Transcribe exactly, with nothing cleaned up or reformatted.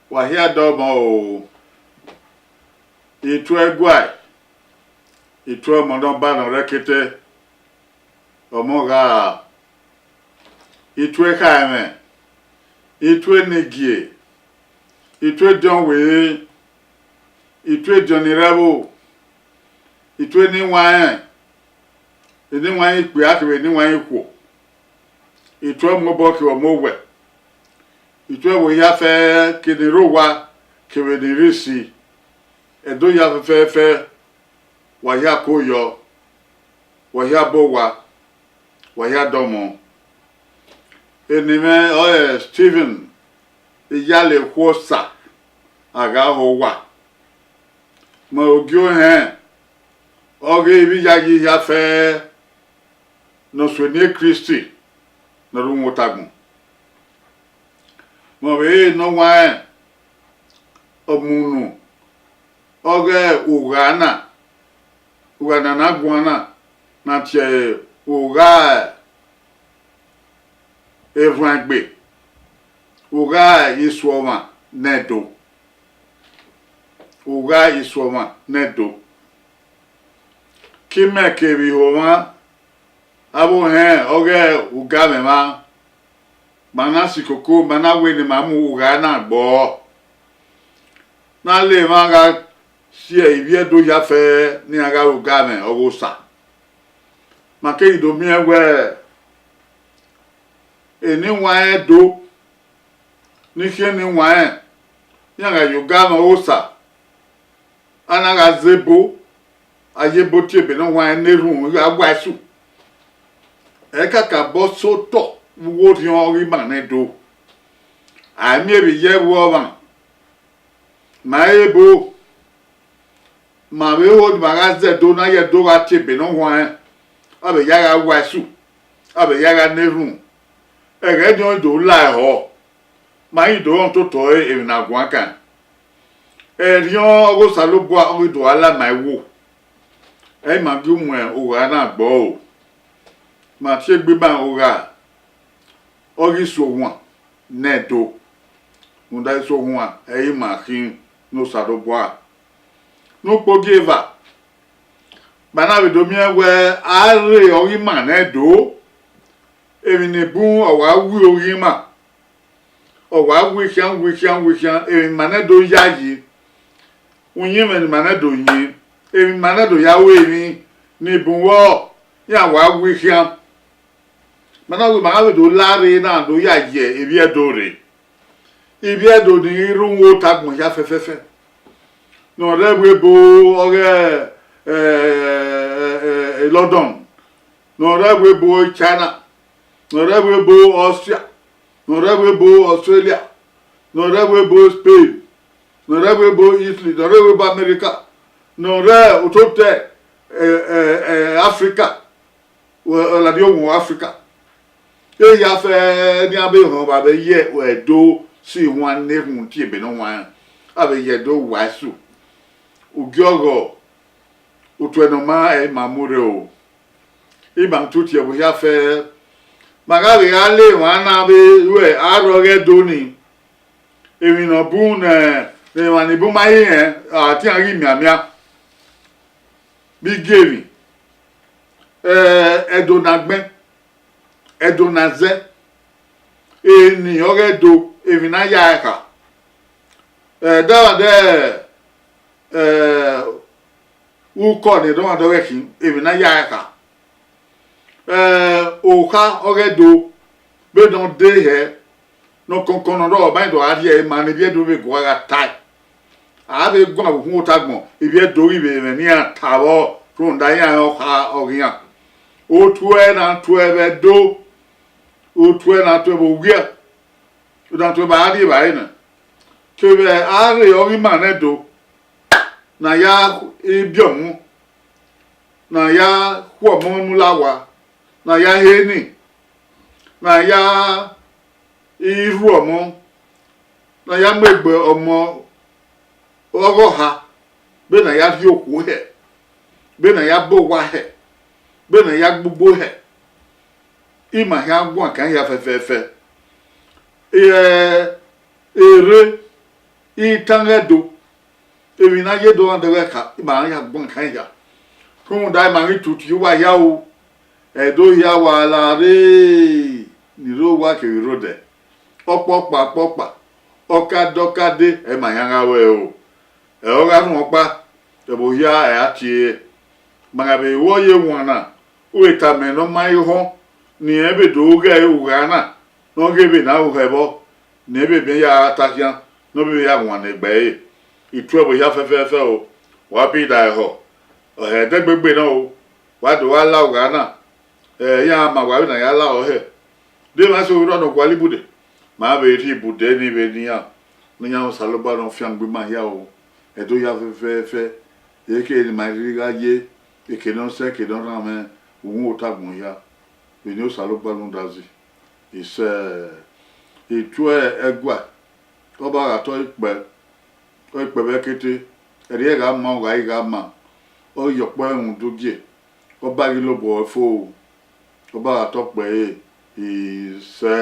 Wa hia dọmọ o, ituẹ guae, ituẹ ọmọ ne ọ ba nọ rẹkete, ọmọ gha, ituẹ khaẹmwẹ, ituẹ ne gie, ituẹ ediọn were, ituẹ ediọn ni rre ẹvbo, ituẹ ne iwanrẹn, eniwanrẹn ikpia kevbe eniwanrẹn ikhuo, ituẹ mu obọ kevbe ọmọ owẹ, ituẹ ẹvbo hia fẹẹrẹ, ke ne rre owa kevbe ne rre isi, Ẹdo hia fẹfẹẹfẹ, wa hia ko yọ, wa hia bọ owa, wa hia dọmọ. Eni mwẹ ọre Stephen Iyale Khuosa, a gha ho owa. Mẹ ogie ohẹn, ọghe ivbi iyayi hia fẹẹrẹ ne ọ suẹn eni Kristi ne ọ rre uhunmwu otagbọn. Mẹ ọvbehe ne ọ wanrẹn ọmunu, ọghe ugha na, ugha ne a na guan na, ne a tie ugha erhuanegbe, ugha isuọmwa ne Ẹdo, ugha isuọmwa ne Ẹdo. Ke imẹ kevbe ihomwa, avbe ohẹn ọghe ugamwẹ mwa, ma na si koko, ma na wẹ ne ima mu ugha na gbọọ, ne a le emwa gha si ivbi Ẹdo hia fẹẹrẹ ne iran gha ru ugamwẹ ọghe Osa. Ma keghi do miẹn wẹ eniwanrẹn Ẹdo, ne ikhian eniwanrẹn, iran gha ye ugamwẹ ọghe Osa, a na gha zẹ ebo, a ye ebo tie ebe ne ọ wanrẹn ne erhunmwu gha wa ẹsu. Ẹ kakabọ sẹ otọ vbe uwu orhiọn ọghe ima ne Ẹdo. A i miẹn vbe ye ẹvbo ọmwa, ma re ebo, ma vbe ho ne ima gha zẹ Ẹdo, ne a ye Ẹdo gha tie ebe ne ọ wanrẹn, a vbe ya gha wa ẹsu, a vbe ya gha na erhunmwu. Ẹghẹ ni ọ do la ehọ, ma ghi do rẹn ototọ ẹre emwi ne a guan kan. Ẹrriọ ọghe Osanobua ọ ghi do gha la ima ẹvbo, ẹ i ma gie mu ugha na gbọọ o. Ma tie egbe ima ugha, ọ ghi so huan ne Ẹdo, rhunmwuda eso huan ẹ i ma khin ne Osanobua. Ne ukpogieva, ma na vbe do miẹn wẹ a rre ọghe ima ne Ẹdo, emwi ni bun ọ wa wi oghi ima, ọ wa wi khian, wi khian, wi khian, emwi ima ne Ẹdo yayi, uyinmwẹ ne ima ne Ẹdo yin, emwi ima ne Ẹdo ya ru emwi ni bun vbọ, iran wa wi khian. Ma na wẹ ima gha vbe do la rre na do ya ye ivbi Ẹdo rre. Ivbi Ẹdo ni ghi rre uhunmwu otagbọn hia fẹfẹfẹ, ne ọ rre ẹvbo ebo ọghe, eh, eh, eh, London, ne ọ rre ẹvbo ebo China, ne ọ rre ẹvbo ebo Austria, ne ọ rre ẹvbo ebo Australia, ne ọ rre ẹvbo ebo Spain, ne ọ rre ẹvbo ebo Italy, ne ọ rre ẹvbo ebo America, ne ọ rre ototẹ, eh, eh, eh, Africa, ladian owan Africa. Ehia fẹẹrẹ ne iran be họn vbe a vbe ye Ẹdo si huan ne erhunmwu tie ebe ne ọ wanrẹn, a vbe ye Ẹdo wa ẹsu. Ugiọghọ, utuẹ ne ọ ma ẹ i ma mu rre o. Ima tutu ẹvbo hia fẹẹrẹ, ma gha vbe gha la emwa na vbe ru arrọọ ọghe Ẹdo ni, emwi ne ọ bun ne, ne emwa ni bun ma i rẹn, a te iran ghi mianmian. Vbe igiemwi, eh, Ẹdo ne a gbẹn, Ẹdo ne a zẹ, eni ọghe Ẹdo, emwi ne a ya ẹre kha. Eh, davba dẹ, eh, ukọ ne erọmwadẹ ọghẹ khin, emwi ne a ya ẹre kha. Eh, okha ọghe Ẹdo, vbene ọ de hẹ, ne ọkọnkọn ne ọ rrọọ, ọ ma do gha rhie ẹre ma ne ivbi Ẹdo vbe guan gha tae. A vbe guan vbe uhunmwu otagbọn, ivbi Ẹdo ghi vbe mwẹ ne iran ta vbọ, rhunmwuda iran ọkha ọghe iran. Otuẹ na tuẹ vbe Ẹdo, otuẹ na tuẹ vbe Ogia, na tuẹ vbe a rri evbare na. Kevbe a rre ọghe ima ne Ẹdo, ne a ya ibiọmọ, ne a ya khu ọmọ mu la owa, ne a ya he ni, ne a ya rhu ọmọ, ne a ya mu egbe ọmọ ọghọha, vbene a ya rhie okhuo hẹ, vbene a ya bọ owa hẹ, vbene a ya gbe ugbo hẹ, ima khian guan kan hia fẹfẹfẹ. Ẹ, erre, I tan ghẹ do, emwi ne a ye do na dẹghẹ ka ima ya gbọn kan ya. Rhunmwuda ima ghi tutu uwa hia o, Ẹdo hia wa la rre, ni rre owa kevbe rre odẹ, ọkpọkpa ọkpọkpa, ọkade ọkade, ẹ ma yan gha ruẹ o. Ẹ ọ gha rhunmwuda ọkpa, ẹvbo hia ẹ a tie. Ma gha vbe ru ọye wan na, u vbe tama ne ọ ma i họn, ne irẹn vbe do ghẹ ugha na, ne ọ ghe vbe ne a ru hẹ vbọ, ne ebe miẹn ya ta khian, ne ọ vbe ya wan ne egbe ẹre. Itu ẹvbo hia fẹfẹfẹ o, wa bi da ẹhọ, ọ hẹ ẹdẹgbegbe nọ o, wa do gha la ugha na, ẹ, iran ma wa vbe ne a ya la ọhẹ. De emwa eso vbe rrọọ ne ọ gualọ ibude, ma vbe rhie ibude ni vbe ne iran, ne iran Osanobua ne ọ fiangbe ima hia o, Ẹdo hia fẹfẹfẹ, eke ne ima rhirhi gha ye, eke ne ọ sẹ, eke ne ọ rhan mwẹ, uhunmwu otagbọn hia, vbene Osanobua rhunmwuda zẹ. Isẹ, itu ẹguae, ọ ba gha tọ ikpẹ, ọ ikpẹ vbe ẹkete, ẹrriẹ gha ma, ọ gha i gha ma, ọ ghi ye ọkpọ ẹmwẹ udugie, ọ ba ghi lobọ ẹre fo, ọ ba gha tọ ikpẹ ẹre, isẹ.